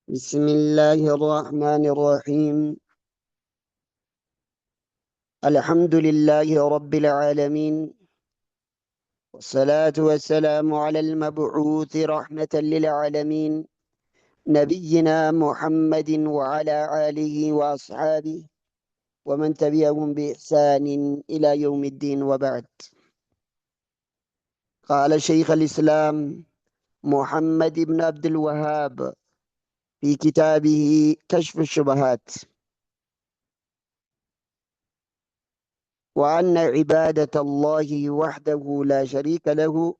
بسم الله الرحمن الرحيم. الحمد لله رب العالمين، والصلاة والسلام على المبعوث رحمة للعالمين، نبينا محمد وعلى آله وأصحابه ومن تبعهم بإحسان إلى يوم الدين، وبعد. قال شيخ الإسلام محمد بن عبد الوهاب في كتابه كشف الشبهات: وأن عبادة الله وحده لا شريك له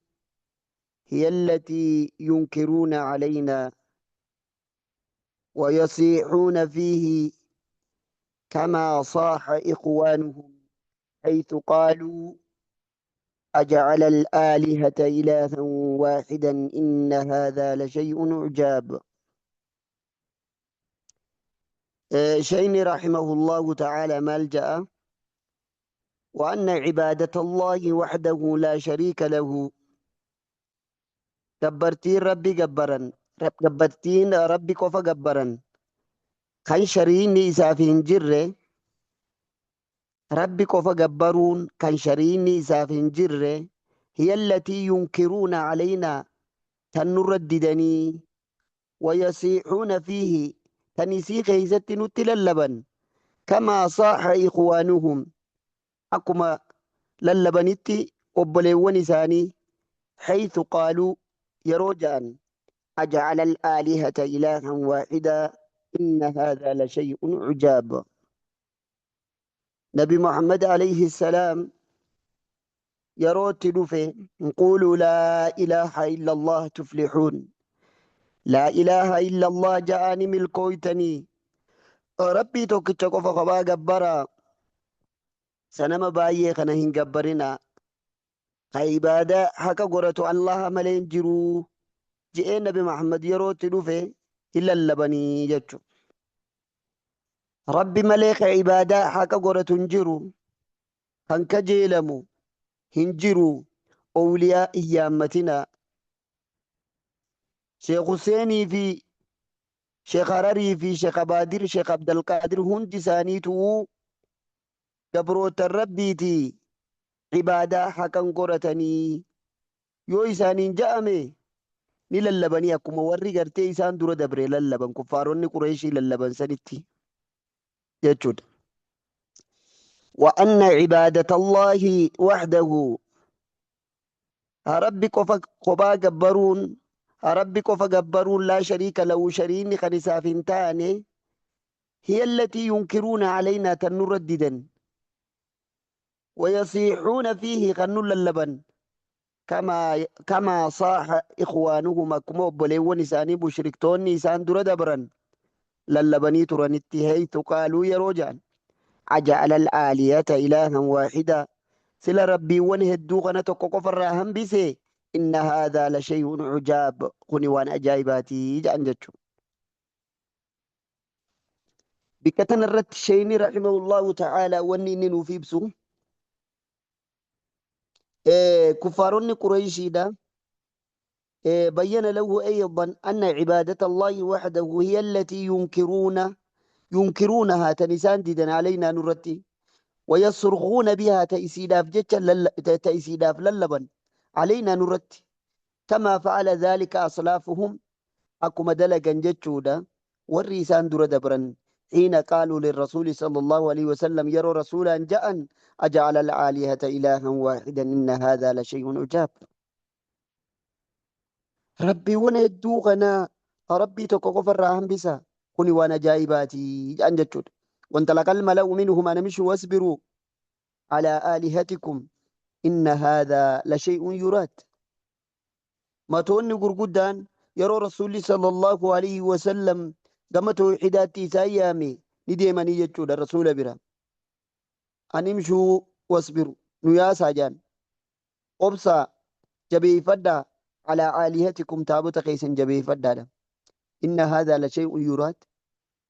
هي التي ينكرون علينا ويصيحون فيه، كما صاح إخوانهم حيث قالوا: أجعل الآلهة إلها واحدا إن هذا لشيء عجاب. شيني رحمه الله تعالى مالجأ: وأن عبادة الله وحده لا شريك له، gabbartiin Rabbi gabbaran, gabbartiin Rabbi qofa gabbaran, kan shariinni isaaf hin jirre, Rabbi qofa gabbaruun kan shariinni isaaf hin jirre, هي التي ينكرون علينا, tan nurra didanii, ويصيحون فيه, tan isii keeysatti nutti lallaban, كما صاح إخوانهم, akkuma lallabanitti obboleewwan isaanii, حيث قالوا, yeroo ja'an, أجعل الآلهة إلها واحدا إن هذا لشيء عجاب. نبي محمد عليه السلام yeroo itti dhufe, قولوا لا إله إلا الله تفلحون, لا إله إلا الله ja'anii milkooytanii, Rabbii tokkicha qofa kophaa gabbaraa, sanama baay'ee kana hin gabbarinaa, ka ibaadaa haqa godhatu Allaha malee hin jiruu je'ee Nabi Muhammad yeroo itti dhufe hin lallabanii jechuudha. Rabbi malee ka ibaadaa haqa godhatu hin jiru, kan kajeelamu hin jiru, owliyaa hin yaammatinaa. Sheekh Huseenii fi Sheekh Hararii fi Sheekh Abaadir, Sheekh Abdalqaadir hundi isaaniitu gabrootan Rabbiiti, ibaadaa haqan godhatanii yoo isaaniin ja'ame ni lallabanii, akkuma warri gartee isaan dura dabre lallaban, kuffaaronni Qureeshii lallaban sanitti jechuudha. وأن عبادة الله وحده, Rabbi qofa kophaa gabbaruun, Rabbi qofa gabbaruun, لا شريك له, shariinni kan isaaf hin taane, هي التي ينكرون علينا, tan nurra didan, ويصيحون فيه, kan nu lallaban, كما صاح إخوانهم, akkuma obboleewwan isaanii mushriktoonni isaan dura dabran lallabanii turanitti, حيث قالوا, yeroo ja'an, أجعل الآلهة إلها واحدا, sila rabbiiwwan hedduu kana tokko qofarraa hambise, إن هذا لشيء عجاب, kuni waan ajaa'ibaatii jedhan jechuudha. Bikka tana irratti Sheeyni رحمه الله تعالى wanni inni nuuf ibsu, kuffaaronni Qureyshiidha. بين له أيضا أن عبادة الله وحده هي التي ينكرونها, tan isaan didan, علينا, nurratti, ويصرخون بها, ta isiidhaaf jecha ta isiidhaaf lallaban, علينا, nurratti, كما فعل ذلك أسلافهم, akkuma dalagan jechuudha warri isaan dura dabran, حين قالوا للرسول صلى الله عليه وسلم, yeroo rasuulaan ja'an, أجعل الآلهة إلها واحدا إن هذا لشيء عجاب, rabbiiwwan hedduu kana Rabbii tokko qofarraa hambisa, kuni waan ajaa'ibaatii jedhan jechuudha. وانطلق الملأ منهم أن امشوا واصبروا على آلهتكم إن هذا لشيء يراد. Matoonni gurguddaan yeroo Rasuulli صلى الله عليه وسلم gama tawxiidaatti isaan yaame ni deemanii jechuudha Rasuula bira. أن امشوا واصبروا, nu yaasaa jaan, obsaa jabeeffadhaa, على آلهتكم, taabota keessan jabeeffadhaadha. إن هذا لشيء يراد,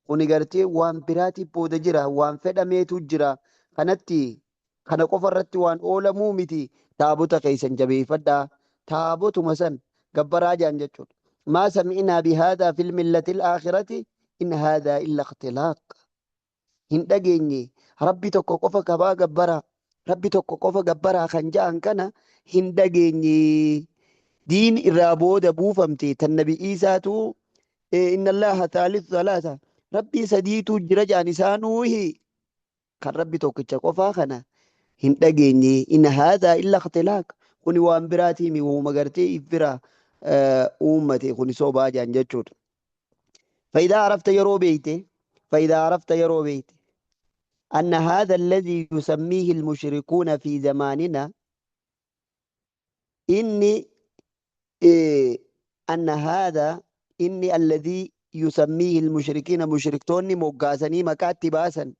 kuni gartee waan biraatiif booda jira, waan fedhameetu jira, kanatti kana qofa irratti waan oolamuu miti, taabota keessan jabeeffadhaa, taabotuma san gabbaraa jaan jechuudha. Maa sami'naa bihaadaa fil millatil aakhirati in haadhaa illa ikhtilaaq. Hin dhageenye, Rabbi tokko qofa kabaa gabbaraa, Rabbi tokko qofa gabbaraa kan ja'an kana hin dhageenye. Diin irraa booda buufamte tan Nabi Iisaatu inna Allaaha thaalithu thalaatha, Rabbii sadiitu jira ja'an isaanuuhi. Kan Rabbi tokkicha qofaa kana hin dhageenye. In haadhaa illa ikhtilaaq, kuni waan biraatiimi, wahuma gartee if bira uummate, kuni sobaa ja'an jechuudha. Fa'idaa arafta yeroo beeyte, fa'idaa arafta yeroo beeyte, anna haadha alladhii yusammiihi almushrikuuna fi zamaanina, inni anna haadha inni alladhii yusammiihi almushrikiina, mushriktoonni moggaasanii maqaatti baasan,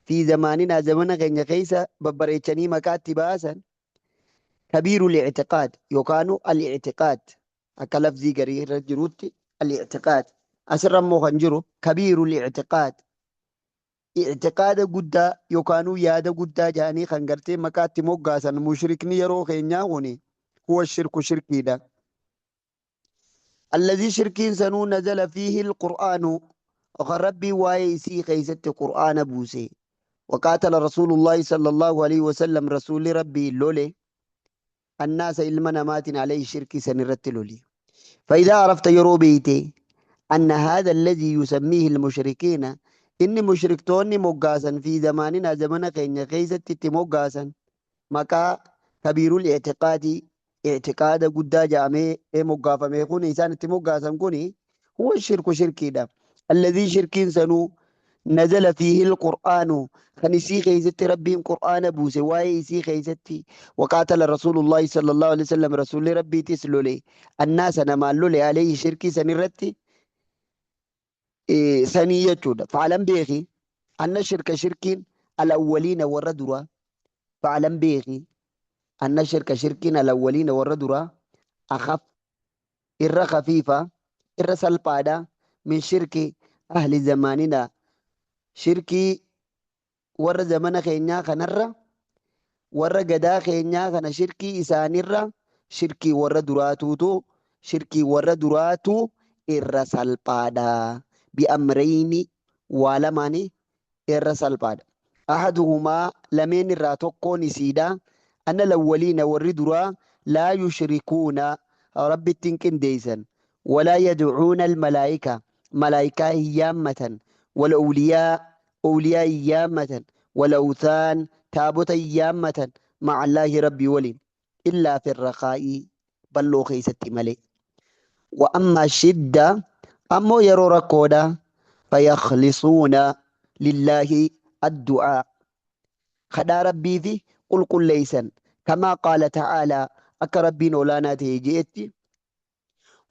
fi zamaaninaa, zamana keenya keessa babbareechanii maqaatti baasan, kabiirul i'tiqaad yookaanu al-i'tiqaad, akka lafzii garii irra jirutti al-i'tiqaad, asirra immoo kan jiru kabiirul i'tiqaad, i'tiqaada guddaa yookaanuu yaada guddaa jedhanii kan gartee maqaatti moggaasan mushrikni yeroo keenyaa kuni, huwa shirku, shirkiidha. Alladhii, shirkiin sanuu, nazala fiihi alqur'aanu, kan Rabbiin waa'ee isii keessatti qur'aana buuse. Waqaatala rasuulullaahi sallallahu alaihi wasallam, rasuulli Rabbii lole, annaasa, ilma namaatiin, alayhi, shirkii san irratti loli. Fa'idaa arafta yeroo beeyte, anna haadha alladhii yusammiihi almushrikiina, inni mushriktoonni moggaasan, fi zamaaninaa, zamana keenya keessatti itti moggaasan maqaa kabiirul i'tiqaadii, i'tiqaada guddaa jedhamee moggaafame kun, isaan itti moggaasan kun, huwa shirku, shirkiidha. Alladhii, shirkiin sanuu, nazala fiihi alqur'aanu, kan isii keessatti Rabbiin qur'aana buuse waa'ee isii keessatti, waqaatala rasuulullaahi sallallahu alaihi wasallam, rasuulli Rabbiitis lole, annaasa, namaan lole, alayhi, shirkii san irratti sanii jechuudha. Fa'alan, beeki, anna shirka, shirkiin, alawwaliina, warra duraa, fa'alan, beeki, anna shirka, shirkiin, alawwaliina, warra duraa, akhaf, irra khafiifa, irra salphaadha, min shirki ahli zamaaninaa, shirkii warra zamana keenyaa kanarra, warra gadaa keenyaa kana shirkii isaanirra, shirkii warra duraatuutu, shirkii warra duraatu irra salphaadha. Bi'amrayni, waa lamaani irra salphaadha. Ahaduhumaa, lameen irraa tokkoon isiidha. Anna lawwaliina, warri duraa, laa yushrikuuna, Rabbitti hin qindeeysan. Walaa yad'uuna almalaayika, malaayikaa hin yaammatan. Wal awliyaa, awliyaa hin yaammatan. Wal awthaan, taabota hin yaammatan. Ma'allaahi, Rabbii waliin. Illaa fi raqaa'ii, bal'oo keessatti malee. Wa amma shidda, ammoo yeroo rakkoodha, fayakhlisuuna lillaahi addu'aa, kadhaa Rabbiifi qulqulleeysan, kamaa qaala ta'aalaa, akka Rabbiin olaanaa ta'e je'etti: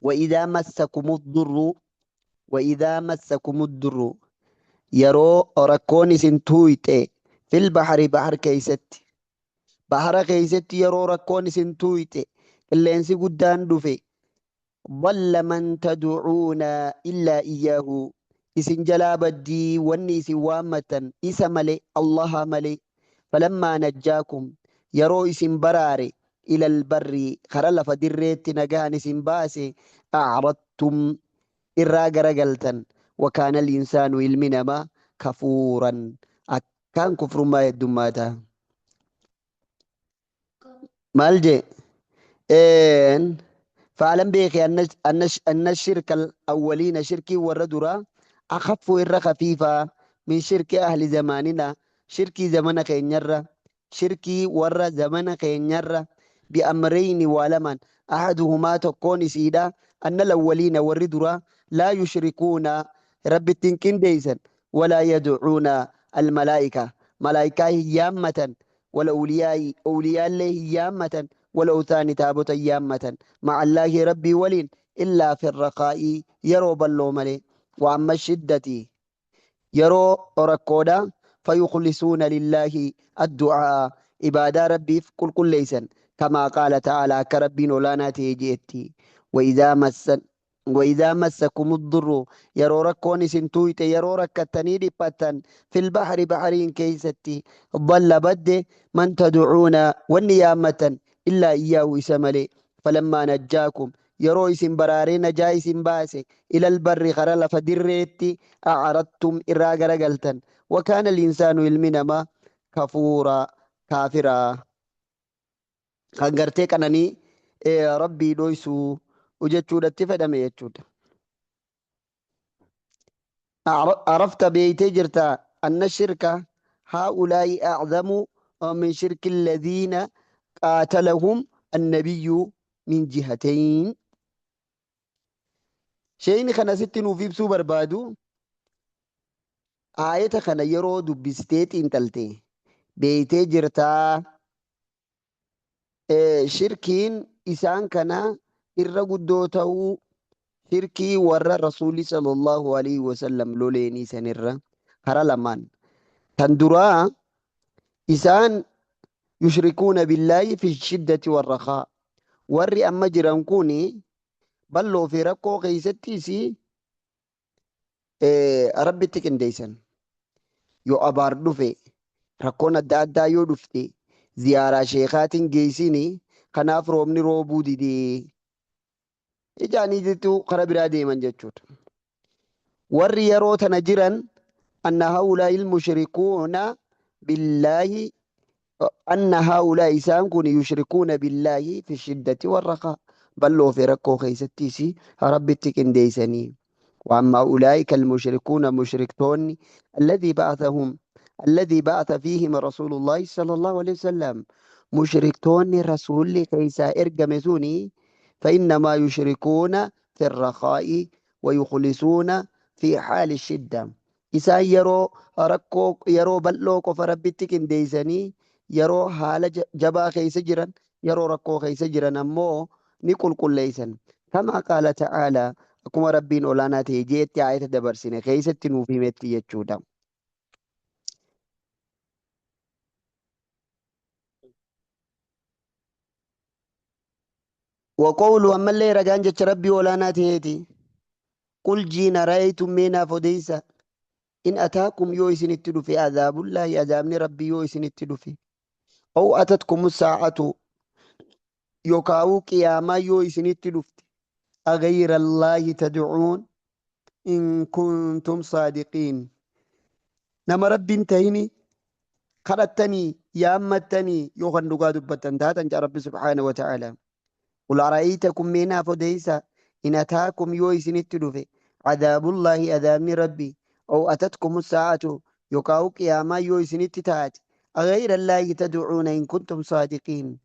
wa'idaa massakumu durru, wa'idaa massakumu durru, yeroo rakkoon isin tuuyxe, fil bahari, bahar keessatti, bahara keessatti yeroo rakkoon isin tuuyxe, qilleensi guddaan dhufe, dalla man tad'uuna illaa iyyaahu, isin jalaa baddii wanni isin waammattan isa malee, Allaha malee. Falammaa najjaakum, yeroo isin baraare, ilal barri, kara lafa dirreetti nagahan isin baase, a'radtum, irraa garagaltan. Wakaana al-insaanu, ilmi namaa, kafuuran, akkaan kufrummaa heddummaata. Maal jee? Een fa'alan, beeki, anna shirka awwaliina, shirkii warra duraa, akhaffu, irra khafiifaa, min shirki ahli zamaanina, shirkii zamana keenyarra, shirkii warra zamana keenyarra, bi'amrayni, waa lamaan. Ahaduhumaa, tokkoon isiidha, anna lawwaliina, warri duraa, laa yushrikuuna, Rabbitti hin qindeeysan, walaa yad'uuna almalaa'ika, malaa'ikaa hin yaammatan, wal awliyaa'i, awliyaallee hin yaammatan, wal awthaani, taabota hin yaammatan, ma'allaahi, Rabbii waliin, illaa fi raqaa'ii, yeroo bal'oo malee. Wa amma shiddati, yeroo rakkoodha, fayukhlisuuna lillaahi addu'aa, ibaadaa Rabbiif qulqulleeysan, kamaa qaala ta'aalaa, akka Rabbiin olaanaa ta'e je'etti: wa'idaa massan Wa'idhaa massakumu durru, yeroo rakkoon isin tuuyxe, yeroo rakkattanii dhiphattan, fil bahri, bahriin keessatti, dalla, badde, man tad'uuna, wanni yaammattan, illaa iyyaahu, isa malee. Falammaa najjaakum, Yeroo isin baraaree najaa isin baase, ilal barri, kara lafa dirreetti, a'aradtum, irraa garagaltan. Wakaana al-insaanu, ilmi namaa, kafuura, kaafiraa, kan gartee qananii Rabbii dhoysuu jechuudhatti fedhame jechuudha. Arafta, beeytee jirta, anna shirka haa'ulaa'i a'zamu min shirki alladhiina qaatalahum annabiyyu min jihatayn. Sheeyni kana sitti nuuf ibsuu barbaadu, aayata kana yeroo dubbistee xiinxalte beeytee jirtaa, shirkiin isaan kana irra guddoo ta'uu shirkii warra Rasuulli sallallahu alaihi wasallam loleenii sanirra kara lamaan. Tan duraa, isaan yushrikuuna billaahi fi shiddati warrakaa. Warri amma jiran kun bal'oo fi rakkoo keessattis Rabbitti qindeessan. Yoo abaar dhufe, rakkoon adda addaa yoo dhufte, ziyaaraa sheekaatiin geessini, kanaaf roobni roobuu didee ijaaniitu kara biraa deeman jechuudha. Warri yeroo tana jiran, anna haulaa ilmushrikuuna billaahi, anna haulaa, isaan kun, yushrikuuna billaahi fi shiddati warrakaa, bal'oo fi rakkoo keessattis Rabbitti qindeessanii. وأما أولئك المشركون، مشركتون الذي بعث فيهم رسول الله صلى الله عليه وسلم، مشركتون رسول كيسا إرقم سوني، فإنما يشركون في الرخاء ويخلصون في حال الشدة. Isaan yeroo rakkoo, yeroo bal'oo qofa Rabbitti qindeessanii, yeroo haala jabaa keessa jiran, yeroo rakkoo keessa jiran ammoo ni qulqulleessan. كما قال تعالى, akkuma Rabbiin olaanaa ta'e jeetti aayata dabarsine keessatti nuuf himetti jechuudha. وقوله, ammallee ragaan jecha Rabbii olaanaa ta'eeti. قل jiin أرأيتم, mee naaf odeessa, إن أتاكم, yoo isinitti dhufe, عذاب الله, azaabni Rabbii yoo isinitti dhufe, أو أتتكم الساعة, yookaa'uu qiyaamaa yoo isinitti dhufte, أغير الله تدعون إن كنتم صادقين. Nama Rabbiin tahini kadhattanii yaammattanii yoo kan dhugaa dubbattan taatan, jaa Rabbi سبحانه وتعالى. قل أرأيتكم, mee naaf odeessa, إن أتاكم, yoo isinitti dhufe, عذاب الله, azaabni Rabbi, أو أتتكم الساعة, yookaa'uu qiyaamaa yoo isinitti taate, أغير الله تدعون إن كنتم صادقين.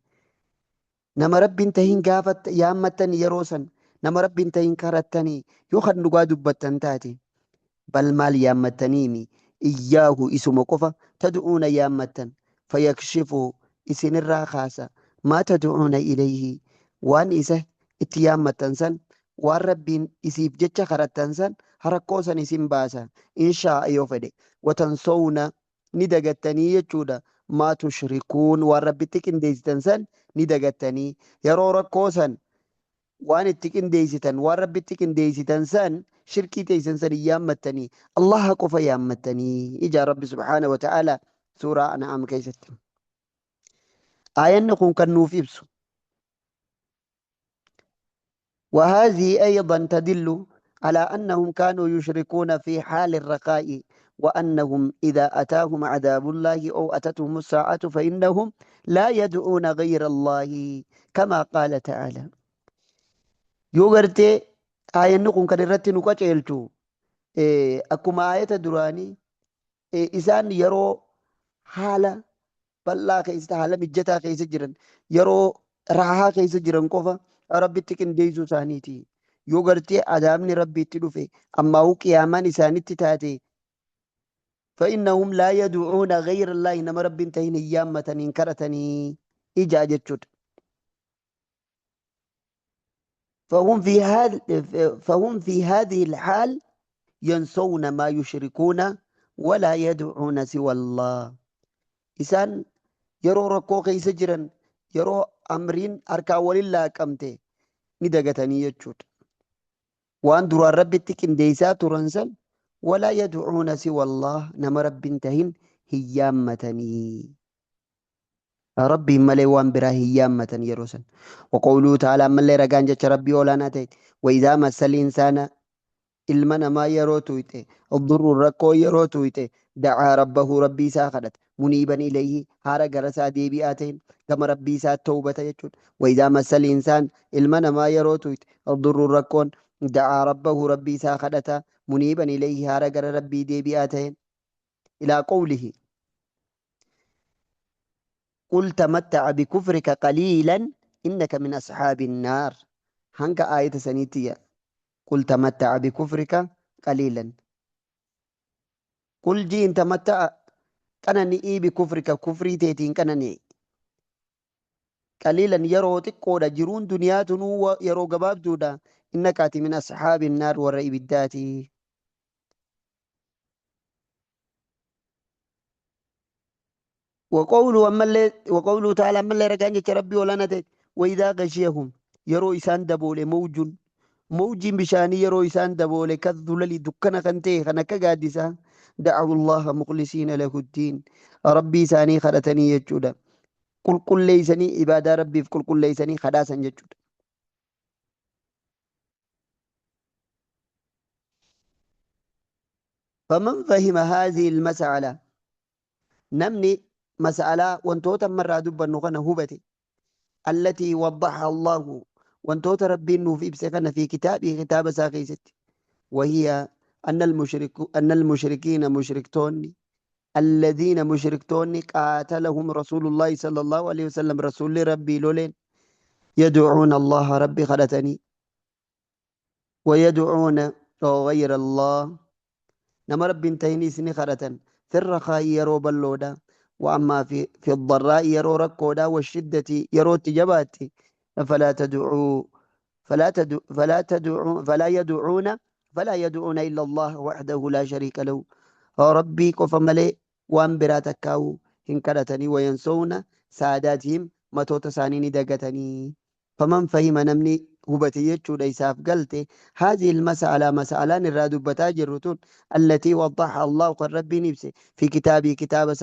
Nama Rabbiin tahin gaafat yaammattan yeroo san, nama Rabbiin tahin kadhattanii yoo kan dhugaa dubbattan taate. بل maal yaammattaniimi, إياه, isuma qofa, تدعون, yaammattan, فيكشف, isinirraa kaasa, ما تدعون إليه, waan isa itti yaammattan san, waan Rabbiin isiif jecha kadhattan san, rakkoo san isin baasa, إن شاء, yoo fedhe. وتنسون, ni dagattanii jechuudha, ما تشركون, waan Rabbitti qindeessitan san ni dagattanii. Yeroo rakkoo san waan itti qindeessitan, waan Rabbitti qindeessitan san, shirkii teessan san hin yaammattanii, Allaha qofa yaammattanii ijaa Rabbi سبحانه وتعالى suuraa An'aam keessatti. Aayanni kun kan nuuf ibsu, وهذه أيضا تدل على أنهم كانوا يشركون في حال الرخاء، وأنهم إذا أتاهم عذاب الله أو أتتهم الساعة فإنهم لا يدعون غير الله كما قال تعالى. Yoo gartee aayanni kun kan irratti nu qaceelchu, akkuma aayata duraanii, isaan yeroo haala bal'aa keessa, haala mijataa keessa jiran, yeroo raahaa keessa jiran qofa Rabbitti qindeessuu isaaniiti. Yoo gartee adaabni Rabbiitti dhufe, ammaa'uu qiyaamaan isaanitti taate, فإنهم لا يدعون غير الله, nama Rabbiin tahin hin yaammatanii, hin kadhatanii ijaa jechuudha. فهم في هذه الحال ينسون ما يشركون ولا يدعون سوى الله. Isaan yeroo rakkoo keessa jiran, yeroo amriin harkaan waliin laaqamte, ni dagatanii jechuudha. Waan duraan Rabbitti qindeessaa turan san, ولا يدعون سوى الله, nama Rabbiin tahin hin yaammatanii. Rabbiin malee waan biraa hin yaammatan yeroo san. Waqawluu ta'aalaa ammallee ragaan jecha Rabbii olaanaa ta'e. Wayizaa massal insaana ilma namaa yeroo tuyxe, durruun rakkoo yeroo tuyxe, dacaa rabbahu Rabbii isaa kadhata. Muniiban ilayhi haara gara isaa deebi'aa ta'een gama Rabbii isaa tawbata jechuudha. Wayizaa massal insaan ilma namaa yeroo tuyxe, durruun rakkoon dacaa rabbahu Rabbii isaa kadhata. Muniiban ilayhi haara gara Rabbii deebi'aa ta'een. Ilaa qawlihi. Qul tamatta'a bikufrika qaliilan innaka min ashaabin naar. Hanga aayata saniitti jedha. Qul tamatta'a bikufrika qaliilan. Qul ji'in tamatta'a qanani'ii bikufrika kufrii teetiin qanani'i. Qaliilan yeroo xiqqoodha jiruun duniyaa tunuu yeroo gabaabduudha. Innaka ati min ashaabin naar warra ibiddaati. وقوله أمالي وقوله تعالى أمالي رجعان جت ربي ولا نتي وإذا غشيهم يرو إسان دبول موج موج بشاني يرو إسان دبول كالذلل دكنا خنتي خنك قادسا دعوا الله مخلصين له الدين ربي ساني خلتني يجودا قل قل ليسني عبادة ربي في قل قل ليسني خداسا يجودا. فمن فهم هذه المسألة نمني مسألة وانتوتا مرة دبا نغنى هبتي التي وضحها الله وانتوتا ربي انه في بسكن في كتابه كتاب ساقيست، وهي أن المشركين مشركتون الذين مشركتون قاتلهم رسول الله صلى الله عليه وسلم رسول ربي لولين يدعون الله ربي خلتني ويدعون غير الله نما ربي انتهيني سني خلتن في الرخاء يرو بلودا وأما في الضراء يرو ركودا والشدة يرو تجبات فلا تدعوا فلا تدعو فلا تدعو فلا يدعون فلا يدعون إلا الله وحده لا شريك له ربي قف ملي وان براتكاو هنكرتني وينسون ساداتهم متوت سانيني دقتني. فمن فهم نمني هبتي يجو ليساف قلت هذه المسألة مسألة الراد بتاجر التي وضحها الله قال ربي نفسه في كتابه كتاب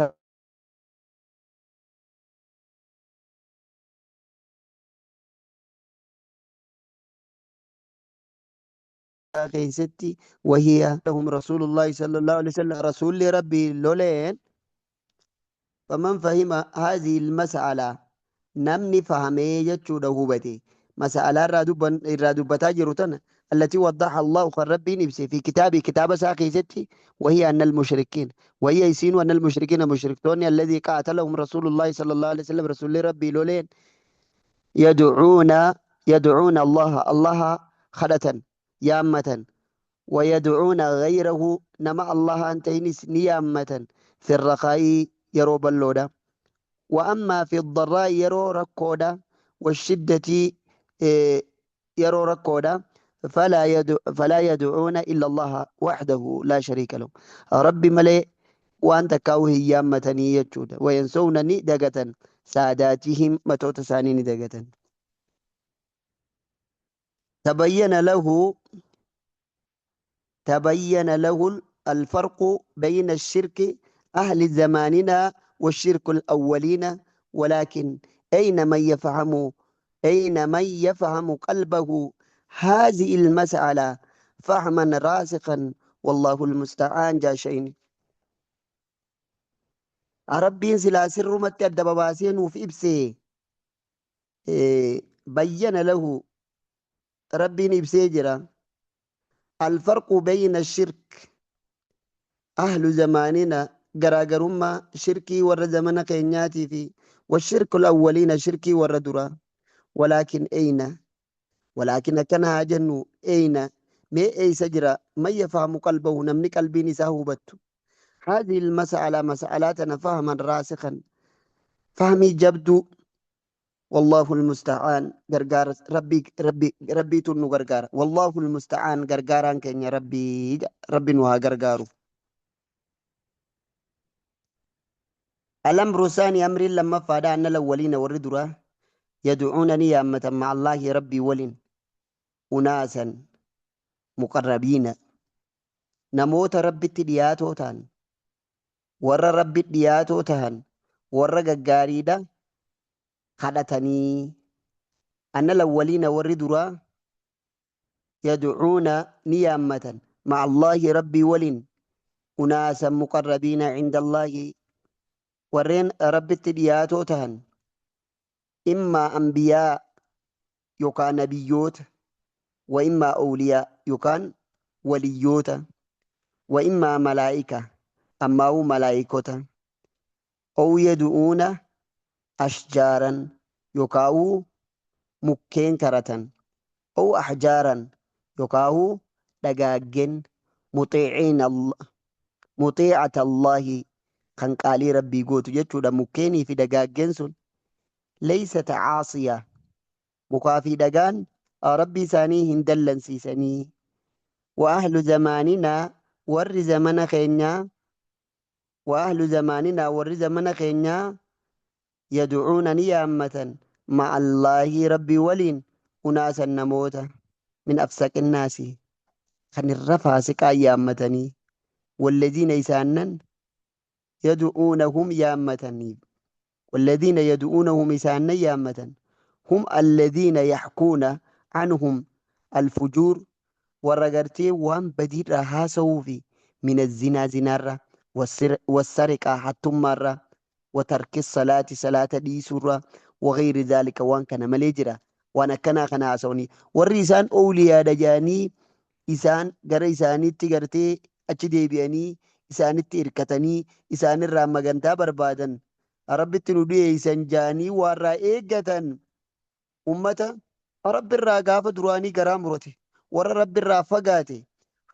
ستي وهي لهم رسول الله صلى الله عليه وسلم رسول ربي لولين. فمن فهم هذه المسألة نمني فهمي يجو هبتي مسألة الرادو بتاجر التي وضحها الله قال ربي نفسه في كتابه كتاب ساقي ستي وهي أن المشركين وهي يسين أن المشركين مشركتون الذي قاتلهم رسول الله صلى الله عليه وسلم رسول ربي لولين يدعون الله الله خلة يامة ويدعون غيره نما الله أنتينس نيامة في الرخاء يرو بلودا وأما في الضراء يرو ركودا والشدة يرو ركودا فلا يدعون إلا الله وحده لا شريك له ربي ملي وأنت كوه يامة يجود وينسونني دقة ساداتهم متوت سانين دقة. تبين له الفرق بين الشرك أهل زماننا والشرك الأولين، ولكن أين من يفهم قلبه هذه المسألة فهما راسخا والله المستعان. جاشين ربي سلا سر متى الدباباسين وفي إبسي بين له ربي إبسي جرا الفرق بين الشرك أهل زماننا غراغرما شركي ور زمن كينياتي في والشرك الأولين شركي ور درا، ولكن أين ولكن كان هاجنو أين ما أي سجرا ما يفهم قلبه نمني قلبي نساه بت هذه المسألة مسألاتنا فهما راسخا فهمي جبدو والله المستعان. غرغار ربي ربي ربي تنو غرغار والله المستعان غرغاران كن يا ربي ربي نوها غرغارو. الأمر ثاني أمر لما فادا أن الأولين والردرا يدعونني يا أمة مع الله ربي ولين أناسا مقربين نموت ربي تدياتو تان ور ربي تدياتو تان ور غاريدا Kadhatanii. Anna lawwaliina, warri duraa, yadcuuna, ni yaammatan, ma'a Allaahi, Rabbii waliin, unaasan muqarrabiina cinda Allaahi, warreen Rabbitti dhiyaatoo tahan, immaa anbiyaa yookaan nabiyyoota, wa immaa awliyaa yookaan waliyyoota, wa immaa malaa'ika, ammaa'uu malaa'ikota, ow yad'uuna ashjaaran, yookaa'uu mukkeen karatan, ow ahjaaran, yookaa'uu dhagaaggen, muxiiciina muxiicata Allaahi, kan qaalii Rabbii gootu jechuudha. Mukkeenii fi dhagaaggeen sun leeysat caasiya, mukaa fi dhagaan Rabbii isaanii hin dallansiisanii. Wa ahlu zamaaninaa, warri zamana keenyaa, wa ahlu zamaaninaa, warri zamana keenyaa, yad'uuna, ni yaammatan, ma'a Allaahi, Rabbii waliin, unaasan, namoota, min afsaqinnaasi, kan irra faasiqaa yaammatanii. Walladhiina, isaannan, yad'uunahum, yaammatanii, walladhiina yad'uunahum, isaannan yaammatan, hum alladhiina yaxkuuna anhum alfujuur, warra gartee waan badiirraa haasa'uu fi min azinaa, zinaarra, wassariqaa, hattummaarra, watarki salaati, salaata dhiisuurra, wagayri dhaalika, waan kana malee jira. Waan akkanaa kana haasa'anii warri isaan owliyaadha jedhanii isaan gara isaaniitti gartee achi deebi'anii isaanitti hirkatanii isaanirraa magantaa barbaadan, Rabbitti nu dhiyeeysan jedhanii waarraa eeggatan, ummata Rabbirraa gaafa duraanii garaa murate, warra Rabbirraa fagaate,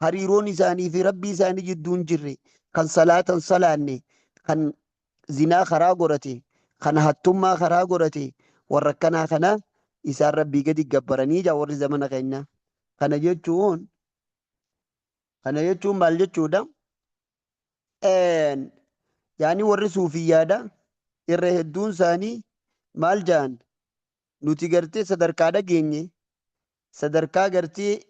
hariiroon isaanii fi Rabbii isaanii jidduu hin jirre, kan salaatan salaanne, kan zinaa karaa godhate, kan hattummaa karaa godhate, warra akkanaa kana isaan Rabbii gadi gabbaranii jaa warri zamana keenya. Kana jechuun maal jechuudha? Yaani warri suufiyyaadha irra hedduun isaanii maal ja'an? Nuti gartee sadarkaa geenye, sadarkaa gartee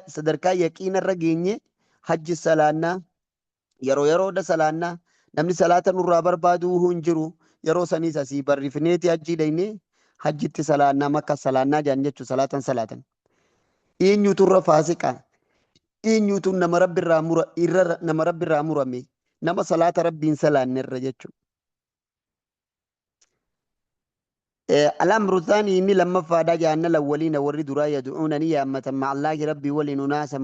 sadarkaa yaqiina irra geenye, hajji salaannaa, yeroo yeroodha salaannaa, namni salaata nurraa barbaadu hin jiru. Yeroo saniis asii barrifneeti hajjii dhayne, hajjitti salaannaa, Makka salaannaa jedhan jechuu. Salaatan salaatan. Eenyutu irra faasiqa? Eenyutu nama Rabbi irraa mura irra, nama Rabbi irraa murame, nama salaata Rabbiin salaanne irra jechuudha? الأمر الثاني، إني لما فادا جعلنا الأولين، warri duraa، يدعون، ni yaammatan، مع الله، ربي waliin، أناسا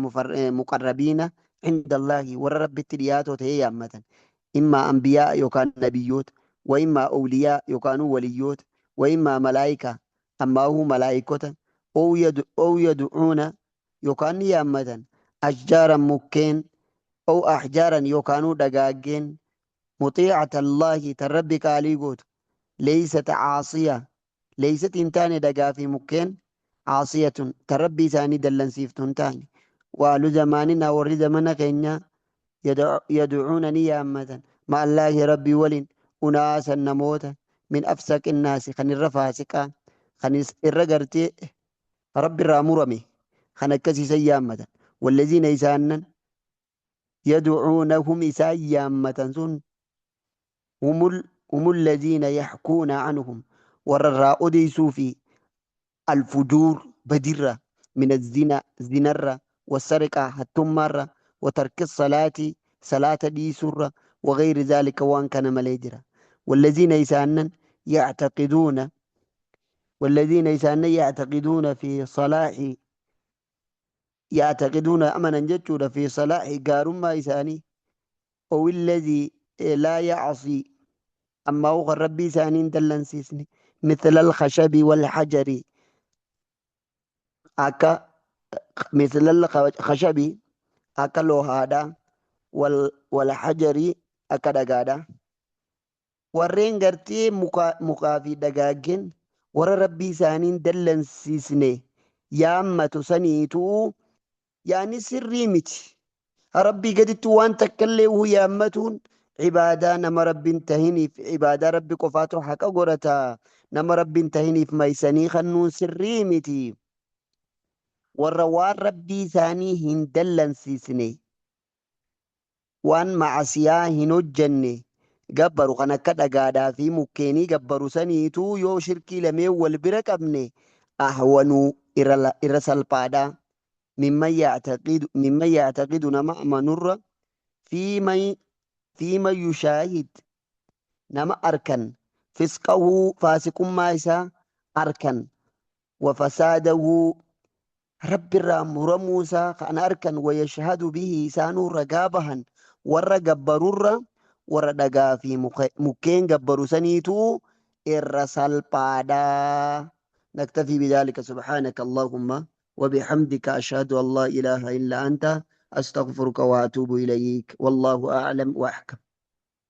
مقربين عند الله، warra Rabbitti dhiyaatoo ta'e yaammatan، إما أنبياء yookaan nabiyyoota، وإما أولياء yookaan waliyyoota، وإما ملائكة، أما هو ملائكة، أو يدعون، yookaan ni yaammatan، أشجارا، mukkeen، أو أحجارا، yookaan dhagaaggeen، مطيعة الله، tan Rabbi qaalii gootu، ليست عاصية، ليست hin taane, dhagaa fi mukkeen، عاصية، tan Rabbii isaanii dallansiiftu hin taane. وأهل زماننا، warri zamana keenya، يدعون، ni yaammatan، مع الله، Rabbii waliin، أناسا، namoota، من أفسق الناس، kan irra faasiqaa, kan irra gartee Rabbi irraa murame, kan akkasiisan yaammatan. والذين، isaanan، يدعونهم، isaan yaammatan sun، هم الذين يحكون عنهم، warra irraa odeysuu fi، الفجور، badirra، من الزنا، zinarra، والسرقة، hattummaarra، وترك الصلاة، صلاة dhiisurra، وغير ذلك، waan kana malee jira. والذين إسانا يعتقدون، والذين إسانا يعتقدون في صلاح، يعتقدون، amanan jechuudha، في صلاح، gaarummaa isaanii، أو الذي لا يعصي، أما هو ربي isaanii dallansiisne، مثل الخشب والحجر، akka مثل الخشب، akka loohaadha، والحجر، akka dhagaadha. Warreen gartee mukaa fi dhagaaggen warra Rabbii isaaniin dallansiisne yaammatu saniitu yaani sirrii miti. Rabbii gaditti waan takka illee uu yaammatuun cibaadaa nama Rabbiin tahiniif, cibaadaa Rabbi qofaatu haqa godhata. Nama Rabbiin tahiniif maysanii kannuun sirrii miti. Warra waan Rabbii isaanii hin dallansiisne, waan macasiyaa hin hojjenne Gabbaru kan akka dhagaadhaa fi mukkeenii gabbaru saniituu yoo shirkii lameen wal bira qabne ahwanuu irra salphaadha. Mimman ya'taqidu mimman ya'taqidu nama amanurra fi man fi man yushaahid nama arkan fisqahuu faasiqummaa isaa arkan wa fasaadahuu Rabbirraa muramuu isaa kan arkan wa yashhadu bihi isaanuu ragaa bahan warra gabbarurra warra dhagaa fi mukkeen gabbaru saniitu irra salphaadha. نكتفي بذلك سبحانك اللهم وبحمدك أشهد أن لا إله إلا أنت أستغفرك وأتوب إليك والله أعلم وأحكم.